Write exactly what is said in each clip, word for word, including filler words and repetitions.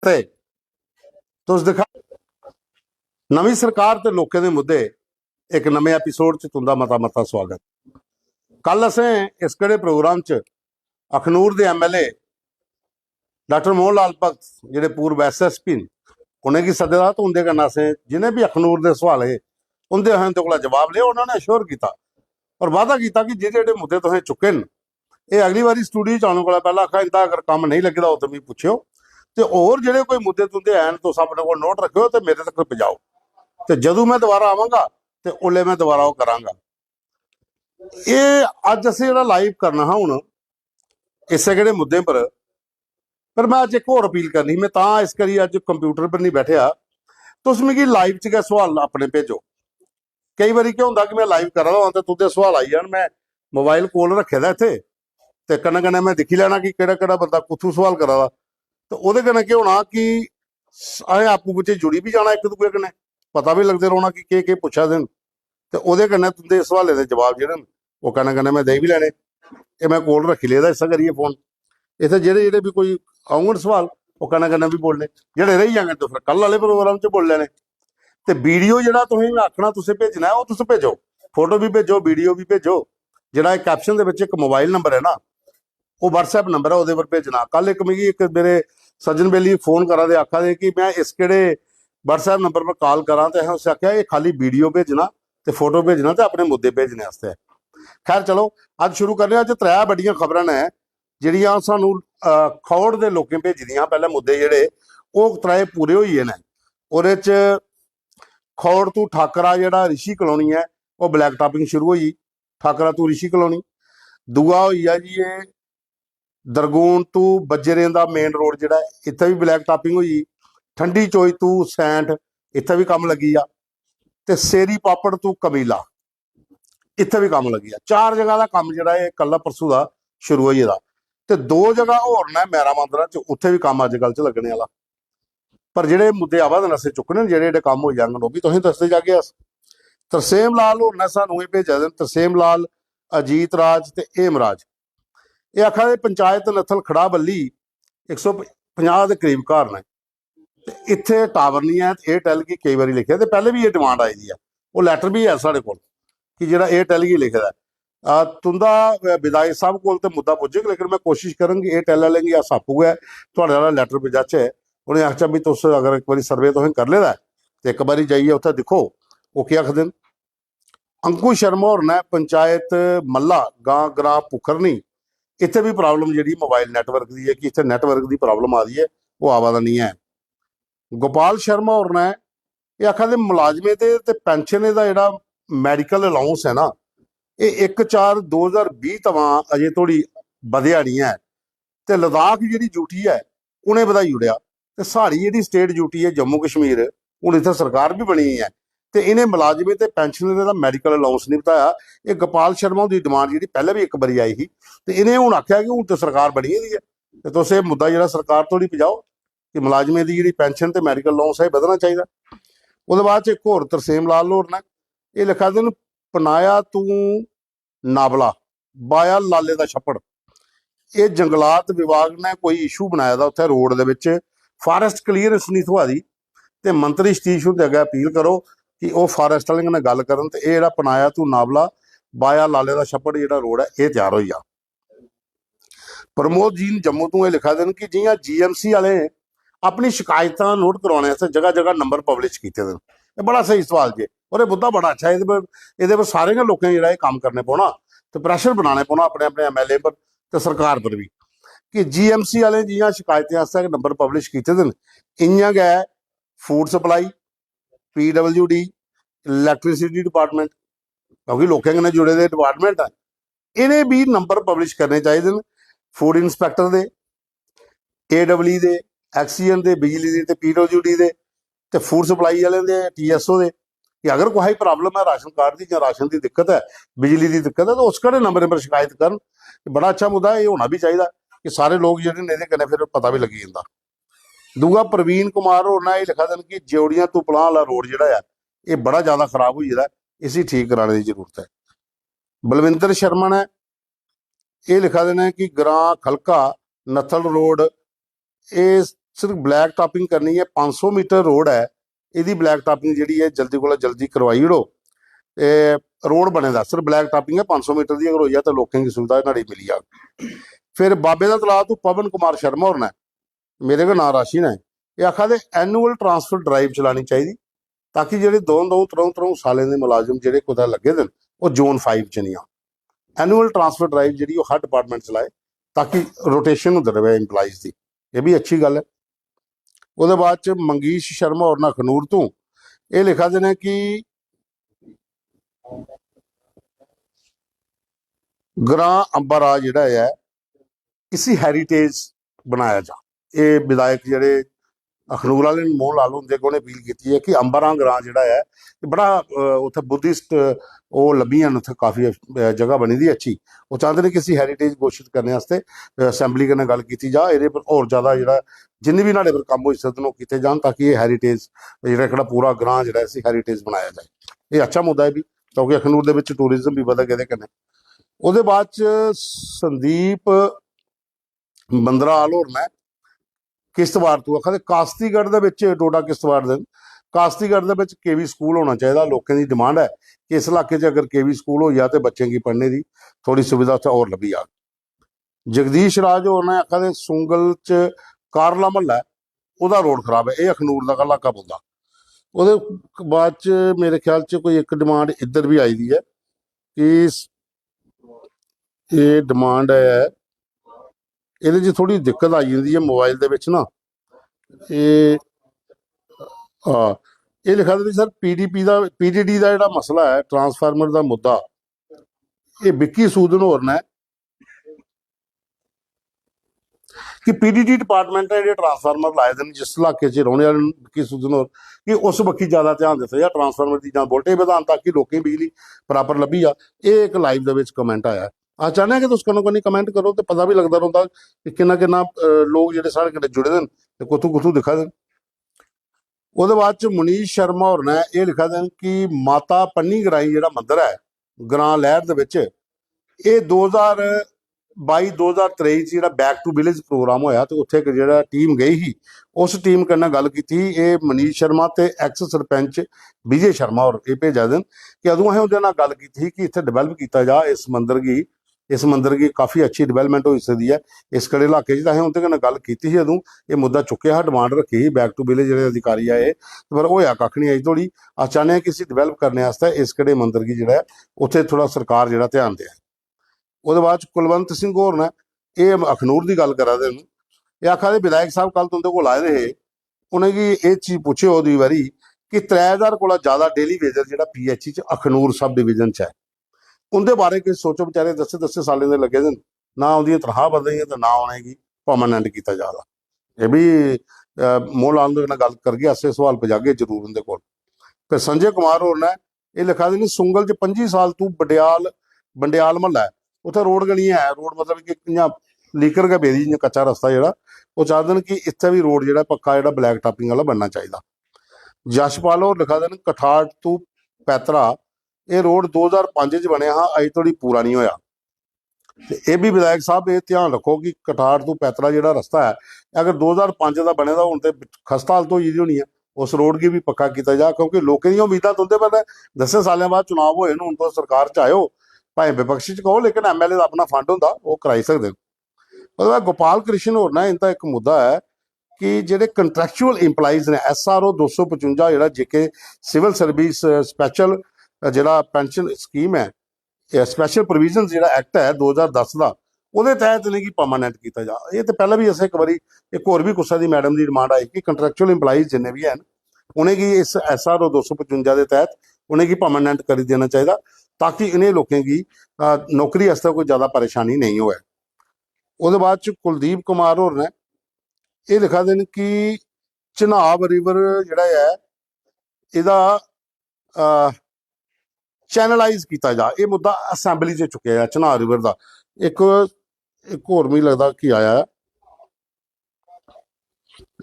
ते तुस दिक्खा, नमीं सरकार ते लोकें दे मुद्दे, इक नमें एपिसोड च तुं'दा मता मता स्वागत। कल असें इस केह्ड़े प्रोग्राम च अखनूर दे एमएलए डाक्टर मोहन लाल भगत, जेह्ड़े पूर्व एसएसपी न, उ'नेंगी सद्दे दा। ते उं'दे कन्नै असें जि'नें बी अखनूर दे सवाल हे, उं'दे असें उं'दे कोला जवाब लेआ। उ'नें अश्योर कीता और वादा कीता कि जेह्ड़े जेह्ड़े मुद्दे तुसें चुक्के न, एह् अगली बारी स्टूडियो च आने कोला पैह्लें आखा, इं'दा अगर कम्म नेईं लग्गे दा हो ते मिगी पुच्छेओ, ते होर जेह्ड़े कोई मुद्दे तुं'दे हैन, तुस अपने कोल नोट रक्खेओ ते मेरे तक पजाओ, ते जदूं में दोबारा आवांगा ते उसलै में दोबारा ओह् करांगा। एह् अज्ज असें जेह्ड़ा लाइव करना हा हून इस्सै केह्ड़े मुद्दें पर, पर में अज्ज इक होर अपील करनी ही। में तां इस करियै अज्ज कंप्यूटर पर नहीं बैठेआ, तुस मिगी लाइव च गै सवाल अपने भेजो। केई बारी केह् होंदा कि में लाइव करा दा होआं ते तुं'दे सवाल आई जान, में मोबाइल कोल रक्खे दा इत्थै, ते कन्नै कन्नै में दिक्खी लैना कि केह्ड़ा केह्ड़ा बंदा कुत्थूं सवाल करा दा। ते ओह्दे कन्नै केह् होना कि असें आपूं बिच्चें जुड़ी बी जाना इक दूए कन्नै, पता बी लगदे रौह्ना कि केह् केह् पुच्छा दे न, ते ओह्दे कन्नै तुं'दे सवालें दे जवाब जेह्ड़े न, ओह् कन्नै कन्नै में देई बी लैने। एह् में कोल रक्खी लेदा इस्सै करियै फोन। इत्थै जेह्ड़े जेह्ड़े बी कोई औङन सवाल, ओह् कन्नै कन्नै बी बोलने, जेह्ड़े रेही जाङन ते फिर कल आह्ले प्रोग्राम च बोली लैने। ते वीडियो जेह्ड़ा तुसें में आखना तुसें भेजना ऐ, ओह् तुस भेजो, फोटो बी भेजो, वीडियो बी भेजो। जेह्ड़ा इक कैप्शन दे बिच इक मोबाइल नंबर ऐ ना, ओह् WhatsApp नंबर ऐ, ओह्दे पर भेजना। कल इक मिगी इक मेरे सज्जन बेली फोन करा दे, आखा दे कि में इस केह्ड़े WhatsApp नंबर पर कॉल करां, ते असें उसी आखेआ एह् खाली वीडियो भेजना ते फोटो भेजना ते अपने मुद्दे भेजने आस्तै। खैर चलो, अज्ज शुरू करने आं। अज्ज त्रै बड्डियां खबरां न जेह्ड़ियां सानू, अ, खौड़ दे लोकें भेजी दियां। पैह्ले मुद्दे जेह्ड़े ओह् त्रै पूरे होई गे न। ओह्दे च खौड़ तू ठाकरा जेह्ड़ा ऋषि कॉलोनी ऐ, ओह् ब्लैक टॉपिंग शुरू होई, ठाकरा तू ऋषि कॉलोनी। दूआ होई गेआ जी एह् दरगून तू बज्जरें दा मेन रोड जेह्ड़ा ऐ, इत्थै बी ब्लैक टॉपिंग होई। ठंडी चोई तू सैंठ, इत्थै बी कम्म लग्गी गेआ। ते सेरी पापड़ तू कमीला, इत्थै बी कम्म लग्गी गेआ। चार जगह दा कम्म जेह्ड़ा ऐ कल्ला परसू दा शुरू होई गेदा। ते दो जगह होर न मैरा मांदरा च, उत्थै बी कम्म अज्जकल च लग्गने आह्ला। पर जेह्ड़े मुद्दे आवा दे न असें चुक्कने न, जेह्ड़े जेह्ड़े कम्म होई जाङन ओह् बी तुसें दसदे जागे अस। तरसेम लाल होर ने सानू एह् भेजे दे न, तरसेम लाल, अजीत राज ते हेमराज। एह् आखा दे पंचायत नथल खड़ा बल्ली इक सौ पंजाह् दे करीब घर न, ते इत्थै टावर निं ऐ। ते एयरटेल गी केई बारी लिखेआ, ते पैह्ले बी एह् डिमांड आई दी ऐ, ओह् लैटर बी ऐ साढ़े कोल कि जेह्ड़ा एयरटेल गी लिखे दा ऐ। आ, तुं'दा, अ, विधायक साहब कोल ते मुद्दा पुज्जग, लेकिन में कोशिश करङ कि एयरटेल आह्लें गी अस आपूं गै थुआढ़े आह्ला लैटर पजाचै। उ'नें आखेआ, "भी तुस अगर इक बारी सर्वे तुसें करी लेदा ऐ, ते इक बारी जाइयै उत्थै दिक्खो, ओह् केह् आखदे न।" अंकुश शर्मा होर ने पंचायत मल्ला गां, ग्रां पुखरनी, इत्थै बी प्रॉब्लम जेह्ड़ी मोबाइल नैटवर्क दी ऐ कि इत्थै नैटवर्क दी प्रॉब्लम आ दी ऐ, ओह् आवा दा निं ऐ। गोपाल शर्मा होर ने एह् आखा दे मुलाजमें दे ते पैंशनें दा जेह्ड़ा मैडिकल अलाउंस ऐ ना, एह् इक चार दो ज्हार बीह् थमां अजें धोड़ी बधेआ निं ऐ। ते लद्दाख जेह्ड़ी यूटी ऐ, उ'नें बधाई ओड़ेआ। ते साढ़ी जेह्ड़ी स्टेट यूटी ऐ जम्मू कश्मीर, हून इत्थै सरकार बी बनी ऐ, ते इ'नें मुलाजमें ते पैंशनरें दा मैडिकल अलाउंस निं बधाया। एह् गोपाल शर्मा हुंदी डिमांड जेह्ड़ी पैह्लें बी इक बारी आई ही, ते इ'नें हून आखेआ कि हून ते सरकार बनी गेदी ऐ, ते तुस एह् मुद्दा जेह्ड़ा सरकार धोड़ी पजाओ कि मुलाजमें दी जेह्ड़ी पैंशन ते मैडिकल अलाउंस ऐ, एह् बधना चाहिदा। ओह्दे बाद च इक होर तरसेम लाल होर न, एह् लिखा दे न, पनाया तू नाबला, बाया लाले दा छप्पड़। एह् जंगलात विभाग ने कोई इशू बनाए दा उत्थै रोड दे बिच, फारेस्ट क्लीयरेंस निं थ्होआ दी। ते मंत्री सतीश हुंदे अग्गें अपील करो कि ओह् फारेस्ट आह्लें कन्नै गल्ल करन ते एह् जेह्ड़ा पनाया तू नाबला, बाया लाले दा छप्पड़ जेह्ड़ा रोड ऐ, एह् त्यार होई जा। प्रमोद जी न जम्मू तों एह् लिखा दे न कि जि'यां जीएमसी आह्ले अपनी शिकायतां नोट करवाने आस्तै जगह जगह नंबर पब्लिश कीते दे न। एह् बड़ा स्हेई सवाल जे, और एह् मुद्दा बड़ा अच्छा ऐ। एह्दे पर, एह्दे पर सारें गै लोकें जेह्ड़ा एह् कम्म करने पौना ते प्रैशर बनाने पौना अपने अपने एमएलए पर ते सरकार पर बी कि जीएमसी आह्ले जि'यां शिकायतें आस्तै नंबर पब्लिश कीते दे न, इ'यां गै food supply, PWD, electricity department, क्योंकि लोकें कन्नै जुड़े दे डिपार्टमेंट ऐ, इ'नें बी नंबर पब्लिश करने चाहिदे न फूड इंस्पैक्टर दे, एडब्ल्यू दे, एक्सीएन दे, बिजली दे ते पीडब्ल्यूडी दे ते फूड सप्लाई आह्लें दे, टीएसओ दे, कि अगर कुसै गी प्रॉब्लम ऐ राशन कार्ड दी जां राशन दी दिक्कत ऐ, बिजली दी दिक्कत ऐ, ते उस घड़े नंबरें पर शिकायत करन। एह् बड़ा अच्छा मुद्दा ऐ, एह् होना बी चाहिदा कि सारे लोक जेह्ड़े न एह्दे कन्नै फिर पता बी लग्गी जंदा। दूआ प्रवीण कुमार होर ने एह् लिखा दे न कि ज्योड़ियां तुपलां आह्ला रोड जेह्ड़ा ऐ, एह् बड़ा ज्यादा खराब होई गेदा ऐ, इसी ठीक कराने दी जरूरत ऐ। बलविंदर शर्मा ने एह् लिखा दे न कि ग्रां खलका नथल रोड, एह् सिर्फ ब्लैक टापिंग करनी ऐ, पंज सौ मीटर रोड ऐ, एह्दी ब्लैक टापिंग जेह्ड़ी ऐ जल्दी कोला जल्दी करवाई ओड़ो। ते रोड बने दा सिर्फ ब्लैक टापिंग ऐ, पंज सौ मीटर दी अगर होई जा ते लोकें गी सुविधा न्हाड़ी मिली जाग। फिर बाबे दा तलाऽ तू पवन कुमार शर्मा होर न, मेरे गै नांऽ राशि न, एह् आखा दे एनुअल ट्रांसफर ड्राइव चलानी चाहिदी, ताकि जेह्ड़े दो दो त्र'ऊं त्र'ऊं सालें दे मुलाजम जेह्ड़े कुतै लग्गे दे न, ओह् जोन फाइव च निं आन। एनुअल ट्रांसफर ड्राइव जेह्ड़ी ओह् हर डिपार्टमेंट चलाए, ताकि रोटेशन होंदे र'वै एम्प्लाइज दी। एह् बी अच्छी गल्ल ऐ। ओह्दे बाद च मंगीश शर्मा होर न अखनूर तों, एह् लिखा दे न कि ग्रां अंबारां जेह्ड़ा ऐ, इसी हेरिटेज बनाया जा। एह् विधायक जेह्ड़े अखनूर आह्ले न, मोहन लाल हुंदे अग्गें उ'नें अपील कीती ऐ कि अंबारां ग्रां जेह्ड़ा ऐ, एह् बड़ा, अ, उत्थै बुद्धिस्ट ओह् लब्भियां न, उत्थै काफी, अ, जगह बनी दी अच्छी। ओह् चांह्दे न कि इसी हेरिटेज घोशत करने आस्तै, अ, असैंबली कन्नै गल्ल कीती जा, एह्दे पर होर ज्यादा जेह्ड़ा जिन्ने बी न्हाड़े पर कम्म होई सकदे न, ओह् कीते जान, ताकि एह् हेरिटेज जेह्ड़ा, एह्कड़ा पूरा ग्रां जेह्ड़ा, इसी हेरिटेज बनाया जाए। एह् अच्छा मुद्दा ऐ बी, क्योंकि अखनूर दे बिच टूरिज्म बी बधग एह्दे कन्नै। ओह्दे बाद च संदीप बंदराल होर न किश्तवाड़ तू, आखा दे कास्तीगढ़ दे बिच, डोडा किश्तवाड़ दे न, कास्तीगढ़ दे बिच केवी स्कूल होना चाहिदा। लोकें दी डिमांड ऐ कि इस इलाके च अगर केवी स्कूल होई जा ते बच्चें गी पढ़ने दी थोह्ड़ी सुविधा उत्थै होर लब्भी जाग। जगदीश राज होर ने आखा दे सुंगल च कारला म्हल्ला ऐ, ओह्दा रोड खराब ऐ, एह् अखनूर दा गै इलाका पौंदा। ओह्दे बाद च मेरे ख्याल च कोई इक डिमांड इद्धर बी आई दी ऐ कि स-, एह् डिमांड ऐ, एह्दे च थोह्ड़ी दिक्कत आई जंदी ऐ मोबाइल दे बिच ना। एह्, हां, एह् लिखा दे सर, पीडीपी दा, पीडीडी दा जेह्ड़ा मसला ऐ, ट्रांसफार्मर दा मुद्दा, एह् विक्की सूदन होर ने कि पीडीडी डिपार्टमेंट ने जेह्ड़े ट्रांसफार्मर लाए दे न, जिस इलाके च रौह्ने आह्ले न विक्की सूदन होर, कि उस बक्खी ज्यादा ध्यान दित्ता जा, ट्रांसफार्मर दी जां वोल्टेज बधान, ताकि लोकें गी बिजली बराबर लब्भी जा। एह् इक लाइव दे बिच कमेंट आया। अस चाह्न्ने आं कि तुस कन्नो कन्नी कमेंट करो, ते पता बी लगदा रौंह्दा कि किन्ना किन्ना, अ, लोक जेह्ड़े साढ़े कन्नै जुड़े दे न ते कुत्थूं कुत्थूं दिक्खा दे न। ओह्दे बाद च मुनीश शर्मा होर ने एह् लिखा दे न कि माता पन्नी ग्राई जेह्ड़ा मंदर ऐ ग्रां लैह्र दे बिच, एह् दो ज्हार बाई दो ज्हार त्रेई च जेह्ड़ा बैक टू विलेज प्रोग्राम होया ते उत्थै इक जेह्ड़ा टीम गेई ही, उस टीम कन्नै गल्ल कीती ही। एह् मनीष शर्मा ते एक्स सरपंच विजय शर्मा होर एह् भेजा दे न कि अदूं असें उं'दे नाल गल्ल कीती ही कि इत्थै डेवलप कीता जा इस मंदर गी, इस मंदर गी काफी अच्छी डेवलपमेंट होई सकदी ऐ इस कड़े इलाके च। ते असें उं'दे कन्नै गल्ल कीती ही अदूं, एह् मुद्दा चुक्केआ हा, डिमांड रक्खी ही, बैक टू विलेज जेह्ड़े अधिकारी आए हे, पर होया कक्ख निं अजें धोड़ी। अस चाह्न्ने आं कि इसी डेवलप करने आस्तै इस कड़े मंदर गी जेह्ड़ा ऐ उत्थै थोह्ड़ा सरकार जेह्ड़ा ध्यान देऐ। ओह्दे बाद च कुलवंत सिंह होर न, एह् अखनूर दी गल्ल करा दे न। एह् आखा दे विधायक साहब कल तुं'दे कोल आए दे हे, उ'नेंगी एह् चीज पुच्छेओ दूई बारी कि त्रै ज्हार कोला ज्यादा डेली वेजर जेह्ड़ा पीएचई च अखनूर सब डिवीजन च ऐ, उं'दे बारे किश सोचो। बेचारे दस्सें दस्सें सालें दे लग्गे दे न, ना उं'दियां तनखाह बधदियां ते ना उ'नेंगी परमानेंट कीता जा दा। एह् बी, अ, मोहन लाल हुंदे कन्नै गल्ल करगे, अस एह् सवाल पजागे जरूर उं'दे कोल। ते संजय कुमार होर न, एह् लिखा दे न, सुंगल च पंजी साल तू बंडेयाल, बंडेयाल म्हल्ला ऐ, उत्थै रोड गै निं ऐ, रोड मतलब कि इ'यां लीकर गै पेदी, इ'यां कच्चा रस्ता जेह्ड़ा, ओह् चांह्दे न कि इत्थै बी रोड जेह्ड़ा पक्का जेह्ड़ा ब्लैक टापिंग आह्ला बनना चाहिदा। यशपाल होर लिखा दे न, कठाड़ तू पैतरा एह् रोड दो ज्हार पंज च बनेआ हा, अजें धोड़ी पूरा निं होआ। ते एह् बी विधायक साहब एह् ध्यान रक्खो कि कठाड़ तू पैतरा जेह्ड़ा रस्ता ऐ, अगर दो ज्हार पंज दा बने दा हून ते खस्ता हालत होई गेदी होनी ऐ, उस रोड गी बी पक्का कीता जा, क्योंकि लोकें दियां उम्मीदां तुं'दे पर न। दस्सें सालें बाद चुनाव होए न, हून तुस सरकार च आए ओ, भाएं विपक्ष च कहो, लेकिन एमएलए दा अपना फंड होंदा, ओह् कराई सकदे न। ओह्दे बाद गोपाल कृष्ण होर ने इं'दा इक मुद्दा ऐ कि जेह्ड़े कंट्रैक्चुअल एम्प्लाइज ने, एसआरओ दो सौ पचुंजा जेह्ड़ा जेके सिविल सर्विस स्पेशल जेह्ड़ा पेंशन स्कीम ऐ, एह् स्पेशल प्रोविजन जेह्ड़ा एक्ट ऐ दो ज्हार दस दा, ओह्दे तैह्त इ'नेंगी परमानेंट कीता जा। एह् ते पैह्लें बी असें इक बारी, इक होर बी कुसै दी मैडम दी डिमांड आई कि कंट्रैक्चुअल एम्प्लाइज जिन्ने बी हैन, उ'नेंगी इस एसआरओ दो सौ पचुंजा दे तैह्त उ'नेंगी परमानेंट करी देना चाहिदा, ताकि इ'नें लोकें गी, अ, नौकरी आस्तै कोई ज्यादा परेशानी नेईं होऐ। ओह्दे बाद च कुलदीप कुमार होर ने एह् लिखा दे न कि चनाब रिवर जेह्ड़ा ऐ, एह्दा, अ, चैनलाइज कीता जा, एह् मुद्दा असैंबली च चुक्केआ जा चनाब रिवर दा। इक, इक होर मिगी लगदा कि आया ऐ,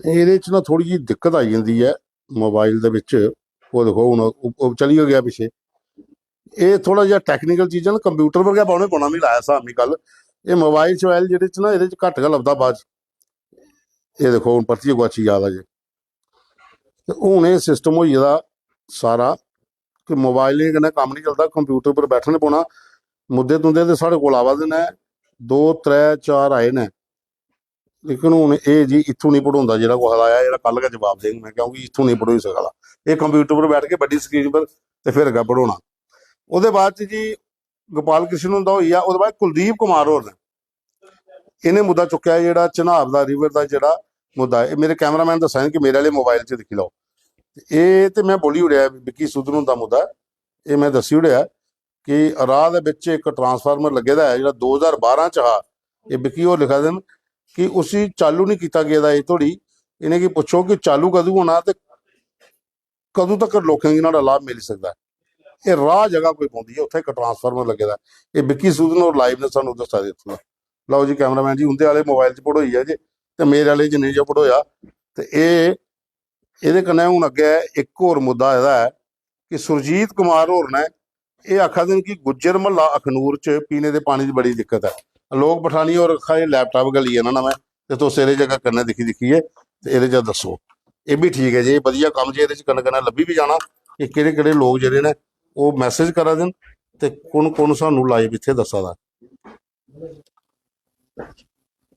एह्दे च ना थोह्ड़ी जेही दिक्कत आई जंदी ऐ मोबाइल दे बिच। ओह् दिक्खो, हून ओह्, ओह् चली गै गेआ पिच्छे। एह् थोह्ड़ा जेहा टैक्नीकल चीजां न, कंप्यूटर पर गै बौह्ने पौना, मिगी लाया स्हाब, मिगी कल। एह् मोबाइल शोबाइल जेह्ड़े च ना, एह्दे च घट्ट गै लभदा बाद च। एह् दिक्खो, हून परतियै गुआची जा दा जे। ते हून एह् सिस्टम होई गेदा सारा कि मोबाइलें कन्नै कम्म निं चलदा, कंप्यूटर पर बैठना पौना। मुद्दे तुंदे ते साढ़े कोल आवा दे न, दो, त्रै, चार आए न, लेकिन हून एह् जी इत्थूं निं पढ़ोंदा, जेह्ड़ा कुसै दा आया, जेह्ड़ा कल गै जवाब देङ में, क्योंकि इत्थूं निं पढ़ोई सकदा। एह् कंप्यूटर पर बैठ के बड्डी स्क्रीन पर ते फिर गै पढ़ोना। ओह्दे बाद च जी गोपाल कृष्ण हुंदा होई गेआ, ओह्दे बाद कुलदीप कुमार होर न, इ'नें मुद्दा चुक्केआ जेह्ड़ा चन्हाब दा, रिवर दा जेह्ड़ा मुद्दा ऐ। एह् मेरे कैमरामैन दस्सा दे कि मेरे आह्ले मोबाइल च दिक्खी लैओ। ते एह् ते में बोली ओड़ेआ, विक्की सूदन हुंदा मुद्दा ऐ, एह् में दस्सी ओड़ेआ कि राह दे बिच इक ट्रांसफार्मर लग्गे दा ऐ, जेह्ड़ा दो ज्हार बारां च हा। एह् विक्की होर लिखा दे न कि उसी चालू निं कीता गेदा अजें धोड़ी। इ'नेंगी पुच्छो कि चालू कदूं होना ते कदूं तक्कर लोकें गी न्हाड़ा लाभ मिली सकदा ऐ। एह् राह जगह कोई पौंदी ऐ, उत्थै इक ट्रांसफार्मर लग्गे दा ऐ। एह् विक्की सूदन होर लाइव ने सानूं दस्सा दे इत्थूं दा। लओ जी कैमरामैन जी, उं'दे आह्ले मोबाइल च पढ़ोई ऐ जी, ते मेरे आह्ले च नेईं जे पढ़ोआ। ते एह्, एह्दे कन्नै हून अग्गें इक होर मुद्दा आए दा ऐ कि सुरजीत कुमार होर ने एह् आखा दे न कि गुज्जर म्हल्ला अखनूर च पीने दे पानी दी बड़ी दिक्कत ऐ। लोक पठानी होर आखा दे लैपटाप गै लेई आना नमें, ते तुस एह्दे च गै कन्नै दिक्खी दिक्खियै ते एह्दे च दस्सो। एह् बी ठीक ऐ जे एह् बधिया कम्म जे एह्दे च कन्नै कन्नै लब्भी बी जाना, कि केह्ड़े केह्ड़े लोक जेह्ड़े न ओह् मैसेज करा दे न ते कु'न कु'न सानूं लाइव इत्थै दस्सा दा।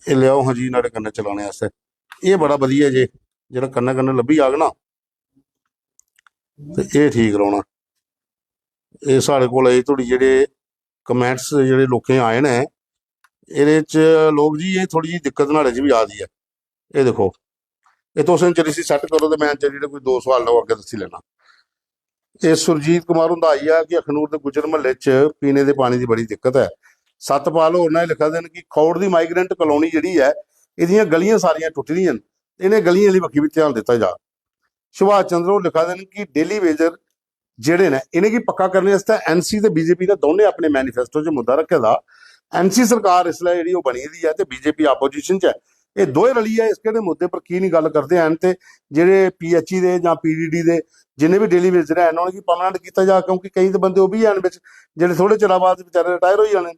एह् लेआओ हां जी, न्हाड़े कन्नै चलाने आस्तै एह् बड़ा बधिया जे जेह्ड़ा कन्नै कन्नै लब्भी जाग ना, ते एह् ठीक रौह्ना। एह् साढ़े कोल अजें धोड़ी जेह्ड़े कमेंट्स जेह्ड़े लोकें आए न, एह्दे च लोक जी, एह् थोह्ड़ी जेही दिक्कत न्हाड़े च बी आ दी ऐ। एह् दिक्खो, एह् तुस इंचर इसी सैट्ट करो ते में इंचर जेह्ड़े कोई दो सोआल लओ अग्गें दस्सी लैना। एह् सुरजीत कुमार हुंदा आई गेआ कि अखनूर दे गुज्जर म्हल्ले च पीने दे पानी दी बड़ी दिक्कत ऐ। सतपाल होर ने लिखा दे न कि खौड़ दी माइग्रेंट कॉलोनी जेह्ड़ी ऐ, एह्दियां गलियां सारियां टुट्टी दियां न, इ'नें गलियें आह्ली बक्खी बी ध्यान दित्ता जा। सुभाष चंद्र होर लिखा दे न कि डेली वेजर जेह्ड़े न, इ'नेंगी पक्का करने आस्तै एनसी ते बीजेपी ने दौनें अपने मैनिफेस्टो च मुद्दा रक्खे दा। एनसी सरकार इसलै जेह्ड़ी ओह् बनी दी ऐ ते बीजेपी अपोजिशन च ऐ। एह् दोए रलियै इस केह्ड़े मुद्दे पर की निं गल्ल करदे हैन? ते जेह्ड़े पीएचई दे जां पीडीडी दे जिन्ने बी डेली वेजर हैन, उ'नेंगी परमानेंट कीता जा, क्योंकि केईं ते बंदे ओह् बी हैन बिच जेह्ड़े थोह्ड़े चिरा बाद बेचारे रिटायर होई जाने न,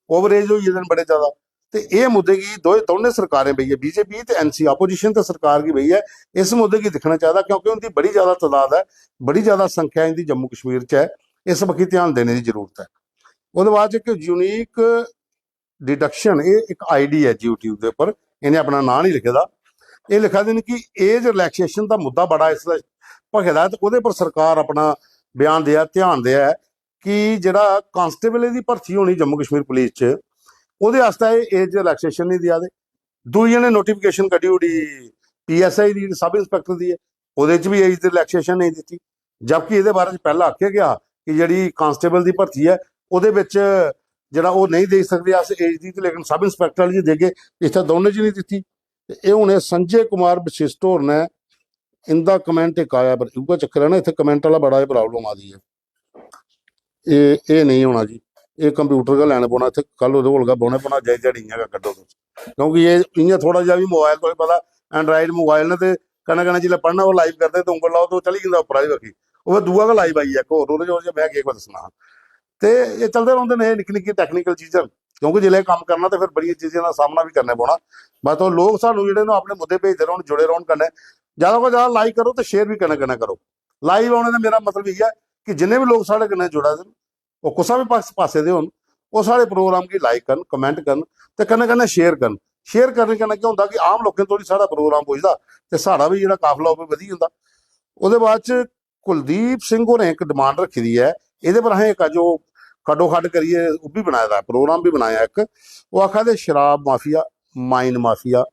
ओवर एज होई गेदे न बड़े ज्यादा। ते एह् मुद्दे गी दोए, दौनें सरकारें बेहियै, बीजेपी ते एनसी अपोजिशन ते सरकार गी बेहियै इस मुद्दे गी दिक्खना चाहिदा, क्योंकि उं'दी बड़ी ज्यादा तादाद ऐ, बड़ी ज्यादा संख्या इं'दी जम्मू कश्मीर च ऐ। इस बक्खी ध्यान देने दी जरूरत ऐ। ओह्दे बाद च इक यूनिक डिडक्शन, एह् इक आईडी ऐ यूट्यूब दे उप्पर, इ'नें अपना नांऽ निं लिखे दा। एह् लिखा दे न कि एज रिलैक्सेशन दा मुद्दा बड़ा इसलै भखे दा ऐ ते ओह्दे पर सरकार अपना बयान देआ, ध्यान देआ कि जेह्ड़ा कांस्टेबल दी भर्थी होनी जम्मू कश्मीर पुलिस च, ओह्दे आस्तै एह् एज रिलैक्सेशन निं देआ दे। दूई इ'नें नोटिफिकेशन कड्ढी ओड़ी पीएसआई दी, सब इंस्पैक्टर दी ऐ, ओह्दे च बी एज दी रिलैक्सेशन नेईं दित्ती, जबकि एह्दे बारे च पैह्लें आखेआ गेआ कि जेह्ड़ी कांस्टेबल दी भर्थी ऐ, ओह्दे बिच जेह्ड़ा ओह् नेईं देई सकदे अस एज दी, ते लेकिन सब इंस्पैक्टर आह्ली च देगे, इत्थै दौनें च निं दित्ती। ते एह् हून एह् संजय कुमार वशिष्ठ होर ने, इं'दा कमेंट इक आया, पर उ'ऐ चक्कर ऐ ना, इत्थै कमेंट आह्ला बड़ा एह् प्राब्लम आ दी ऐ। एह्, एह् नेईं होना जी, एह् कंप्यूटर गै लैने पौना, इत्थै कल ओह्दे कोल गै बौह्ने पौना, अज्जै दी ध्याड़ी इ'यां गै कड्ढो तुस। क्योंकि एह् इ'यां थोह्ड़ा जेहा बी मोबाइल, तुसें पता, एंड्राइड मोबाइल न, ते कन्नै कन्नै जिसलै पढ़ना होऐ लाइव करदे ते उंगल लाओ ते ओह् चली जंदा उप्परा दी बक्खी, ओह् दूआ गै लाइव आई गेआ इक होर, ओह्दे च में केह् कुछ दस्सना हा। ते एह् चलदे रौंह्दे न, एह् निक्की निक्की टैक्नीकल चीजां न, क्योंकि जिसलै एह् कम्म करना ते फिर बड़ियें चीजें दा सामना बी करने पौना। बस ओह् लोक सानूं जेह्ड़े न अपने मुद्दे भेजदे रौह्न, जुड़े रौह्न कन्नै, जैदा कोला जैदा लाइक करो ते शेयर बी कन्नै कन्नै करो। लाइव औने दा मेरा मतलब इ'यै कि जिन्ने बी लोक साढ़े कन्नै जुड़ा दे न, ओह् कुसै बी पास-, पासै दे होन, ओह् साढ़े प्रोग्राम गी लाइक करन, कमेंट करन ते कन्नै कन्नै शेयर करन। शेयर करने कन्नै केह् होंदा कि आम लोकें धोड़ी साढ़ा प्रोग्राम पुजदा ते साढ़ा बी जेह्ड़ा काफला ओह् बी बधी जंदा। ओह्दे बाद च कुलदीप सिंह होरें इक डिमांड रक्खी दी ऐ, एह्दे पर असें इक अज्ज ओह् खड्डो-खड्ड करियै ओह् बी बनाए दा ऐ, प्रोग्राम बी बनाया इक। ओह् आखा दे शराब माफिया, माइन माफिया,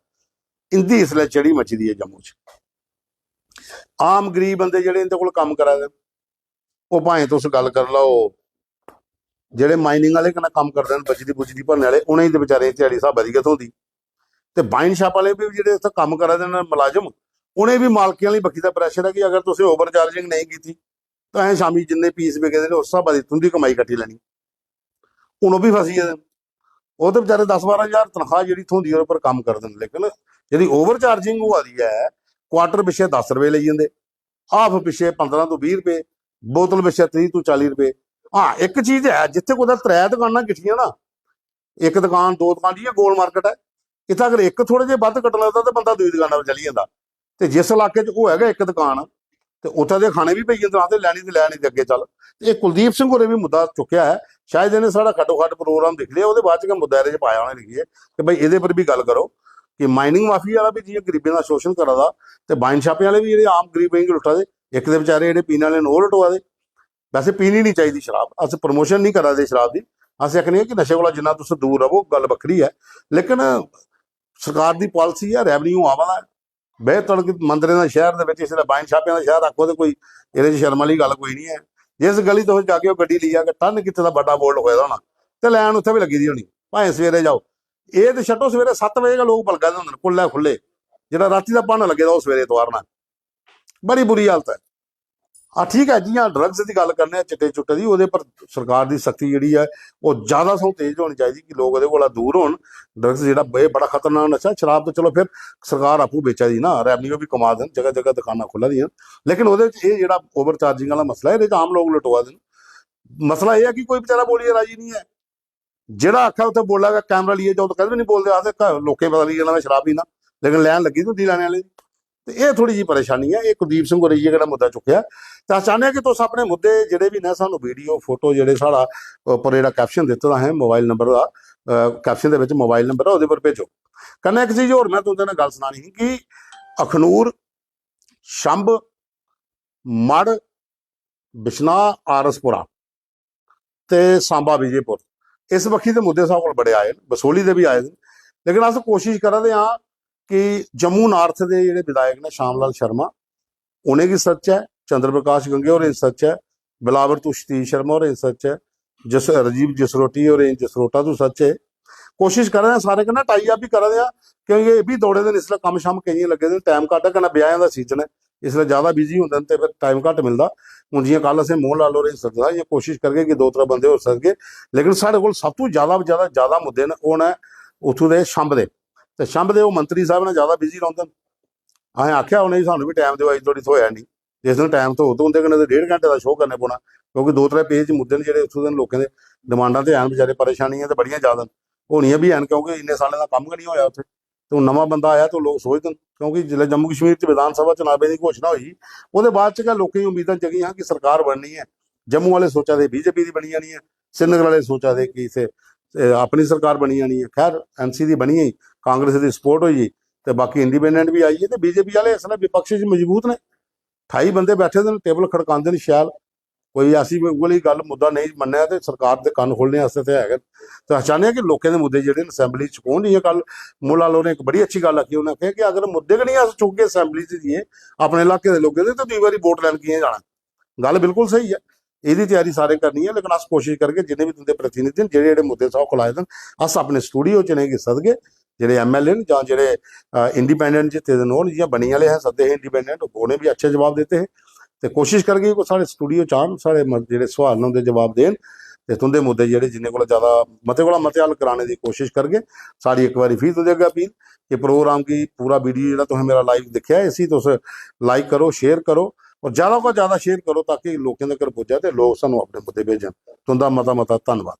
इं'दी इसलै चढ़ी मची दी ऐ जम्मू च। आम गरीब बंदे जेह्ड़े इं'दे कोल कम्म करा दे न, ओह् भाएं तुस गल्ल करी लैओ, जेह्ड़े माइनिंग आह्ले कन्नै कम्म करदे न, बजरी बुजरी भरने आह्ले, उ'नेंगी ते बेचारें गी ध्याड़ी स्हाबै दी गै थ्होंदी। ते वाइन शाप आह्ले बी जेह्ड़े उत्थै कम्म करा दे न मलाजम, उ'नें बी मालकें आह्ली बक्खी दा प्रैशर ऐ कि अगर तुसें ओवर चार्जिंग नेईं कीती, तां असें शामीं जिन्ने पीस बिके दे न, उस स्हाबै दी तुं'दी कमाई कट्टी लैनी। हून ओह् बी फसी गेदे न। ओह् ते बेचारे दस बारां ज्हार तनखाह् जेह्ड़ी थ्होंदी ऐ, ओह्दे पर कम्म करदे न, लेकिन जेह्ड़ी ओवर चार्जिंग होआ दी ऐ, क्वार्टर पिच्छे दस रपेऽ लेई जंदे, हाफ पिच्छे पंदरां तो बीह् रपेऽ, बोतल पिच्छे त्रीह् तो चाली रपेऽ। हां, इक चीज ऐ, जित्थै कुतै त्रै दकानां किट्ठियां ना, इक दकान, दो दकान, जि'यां गोल मार्केट ऐ, इत्थै अगर इक थोह्ड़े जेह् बद्ध कट्टन लगदा ते बंदा दूई दकाना पर चली जंदा। ते जिस इलाके च होऐ गै इक दकान, ते उत्थै ते खाने बी पेई जंदे, आखदे लैनी ते लैनी ते अग्गें चल। ते एह् कुलदीप सिंह होरें बी मुद्दा चुक्केआ ऐ। शायद इ'नें साढ़ा खड्डो खड्ड प्रोग्राम दिक्खी लेआ, ओह्दे बाद च गै मुद्दा एह्दे च पाया उ'नें लिखियै कि भाई एह्दे पर बी गल्ल करो कि माइनिंग माफिया आह्ला बी जि'यां गरीबें दा शोशन करा दा, ते वाइन शापें आह्ले बी जेह्ड़े आम गरीबें गी लुट्टा दे, इक ते बेचारे जेह्ड़े पीने आह्ले न ओह् लटोआ दे। वैसे पीनी निं चाहिदी शराब, अस प्रमोशन निं करा दे शराब दी, अस आखने आं कि नशे कोला जिन्ना तुस दूर रवो गल्ल बक्खरी ऐ, लेकिन सरकार दी पालिसी ऐ, रेवन्यू आवा दा ऐ। बे तड़क मंदरें दा शैह्र दे बिच इसलै वाइन शापें दा शैह्र आखो ते कोई एह्दे च शर्म आह्ली गल्ल कोई निं ऐ। जिस गली तुस जागे ओ गड्डी लेई जागे, टन कित्ते दा बड्डा बोर्ड लखोए दा होना, ते लैन उत्थै बी लग्गी दी होनी, भाएं सवेरे जाओ। एह् ते छड्डो, सवेरे सत्त बजे गै लोक बलगा दे होंदे न, कुल्लै खु'ल्ले, जेह्ड़ा रातीं दा भाना लग्गे दा ओह् सवेरे तुआरना। बड़ी बुरी हालत ऐ। हां, ठीक ऐ, जि'यां ड्रग्स दी गल्ल करने आं, चिट्टे चुट्टे दी, ओह्दे पर सरकार दी सख्ती जेह्ड़ी ऐ, ओह् ज्यादा सगों तेज होनी चाहिदी कि लोक ओह्दे कोला दूर होन। ड्रग्स जेह्ड़ा ब-, एह् बड़ा खतरनाक नशा ऐ। शराब ते चलो फिर सरकार आपूं बेचा दी ना, रेवन्यू बी कमा दे न, जगह जगह दकानां खु'ल्ला दियां न, लेकिन ओह्दे च एह् जेह्ड़ा ओवर चार्जिंग आह्ला मसला ऐ, एह्दे च आम लोक लटोआ दे न। मसला एह् ऐ कि कोई बेचारा बोलियै राजी निं ऐ। जेह्ड़ा आखै उत्थै बोला गै, कैमरा लेइयै जाओ, तो कदें बी निं बोलदे, आखदे घर लोकें पता लगी जाना में शराब पीना, लेकिन लैन लग्गी दी होंदी लैने आह्ले दी। ते एह् थोह्ड़ी जेही परेशानी ऐ। एह् कुलदीप सिंह होरें इ'यै जेह्ड़ा मुद्दा चुक्केआ। ते अस चाह्न्ने आं कि तुस अपने मुद्दे जेह्ड़े बी न, सानूं वीडियो, फोटो जेह्ड़े साढ़ा उप्पर जेह्ड़ा कैप्शन दित्ते दा असें मोबाइल नंबर दा, अ, कैप्शन दे बिच मोबाइल नंबर ऐ, ओह्दे पर भेजो। कन्नै इक चीज होर में तुं'दे नै गल्ल सनानी ही कि अखनूर, छंब, मढ़, बिश्नाह, आरसपुरा ते सांबा विजयपुर, इस बक्खी दे मुद्दे साढ़े कोल बड़े आए न, बसोली दे बी आए दे न। लेकिन अस कोशिश करा दे आं कि जम्मू नार्थ दे जेह्ड़े विधायक न, श्याम लाल शर्मा, उ'नेंगी सच ऐ, चंद्र प्रकाश गंगे होरें सच ऐ, बिलावर तू सतीश शर्मा होरें सच ऐ, जस-, राजीव जसरोटी होरें जसरोटा तू सच ऐ। कोशिश करा दे आं, सारे कन्नै टाई अप बी करा दे आं, क्योंकि एह् बी दौड़े दे न, इसलै कम्म शम्म केइयें लग्गे दे न, टैम घट्ट ऐ, कन्नै ब्याहें दा सीजन ऐ, इसलै ज्यादा बिजी होंदे न ते फिर टाइम घट्ट मिलदा। हून जि'यां कल असें मोहन लाल होरें गी सद्दे दा, इ'यां कोशिश करगे कि दो त्रै बंदे होर सद्दगे, लेकिन साढ़े कोल सब तू ज्यादा, ज्यादा, ज्यादा मुद्दे न, ओह् न उत्थूं दे छंब दे। ते छंब दे ओह् मंत्री साहब ने ज्यादा बिजी रौंह्दे न। असें आखेआ उ'नेंगी, "सानूं बी टैम देओ, अज्ज धोड़ी थ्होएआ निं।" जिस दिन टैम थ्होग ते उं'दे कन्नै ते डेढ़ घैंटे दा शो करने पौना, क्योंकि दो त्रै पेज मुद्दे न जेह्ड़े उत्थूं दे लोकें दे, डिमांडां ते हैन, बेचारे परेशानियां ते बड़ियां ज्यादा न, होनियां बी हैन, क्योंकि इन्ने सालें दा कम्म गै निं होएआ उत्थै। ते हून नमां बंदा आया ते लोक सोचदे न, क्योंकि जिसलै जम्मू कश्मीर च विधान सभा चुनावें दी घोशणा होई, ओह्दे बाद च गै लोकें गी उम्मीदां जगियां कि सरकार बननी ऐ। जम्मू आह्ले सोचा दे बीजेपी दी बनी जानी ऐ, श्रीनगर आह्ले सोचा दे कि इत्थै, ए, अपनी सरकार बनी जानी ऐ। खैर, एनसी दी बनी गेई, कांग्रेस दी सपोर्ट होई गेई, ते बाकी इंडिपेंडेंट बी आई गे, ते बीजेपी आह्ले इसलै विपक्ष च मजबूत ने। ठाई बंदे बैठे दे न, टेबल खड़कांदे न शैल। कोई ऐसी उ'ऐ लेई गल्ल, मुद्दा नेईं मन्नै ते सरकार दे कन्न खोलने आस्तै ते है गै। ते अस चाह्न्ने आं कि लोकें दे मुद्दे जेह्ड़े न, असेंबली च पौन। जि'यां कल मोहन लाल होरें इक बड़ी अच्छी गल्ल आखी, उ'नें आखेआ कि अगर मुद्दे गै निं अस चुकगे असेंबली च जाइयै अपने इलाके दे लोकें दे, ते दूई बारी वोट लैन कि'यां जाना? गल्ल बिल्कुल स्हेई ऐ। एह्दी त्यारी सारें करनी ऐ, लेकिन अस कोशिश करगे, जिन्ने बी तुं'दे प्रतिनिधि न, जेह्ड़े जेह्ड़े मुद्दे साढ़े कोल आए दे न, अस अपने स्टूडियो च इ'नेंगी सदगे। जेह्ड़े एमएलए न जां जेह्ड़े, अ, इंडिपेंडेंट जित्ते दे न, ओह् न, जि'यां बनी आह्ले हे, सद्दे हे इंडिपेंडेंट, उ'नें बी अच्छे जवाब दित्ते हे। ते कोशिश करगे कि साढ़े स्टूडियो च आन, साढ़े म-, जेह्ड़े सोआल न, उं'दे जवाब देन, ते तुं'दे मुद्दे जेह्ड़े जिन्ने कोला जैदा, मते कोला मते हल कराने दी कोशिश करगे। साढ़ी इक बारी फ्ही तुं'दे अग्गें अपील कि प्रोग्राम गी, पूरा वीडियो जेह्ड़ा तुसें मेरा लाइव दिक्खेआ, इसी तुस लाइक करो, शेयर करो, और जैदा कोला जैदा शेयर करो, ताकि लोकें तगर पुज्जै ते लोक सानूं अपने मुद्दे भेजन। तुं'दा मता मता धन्नवाद।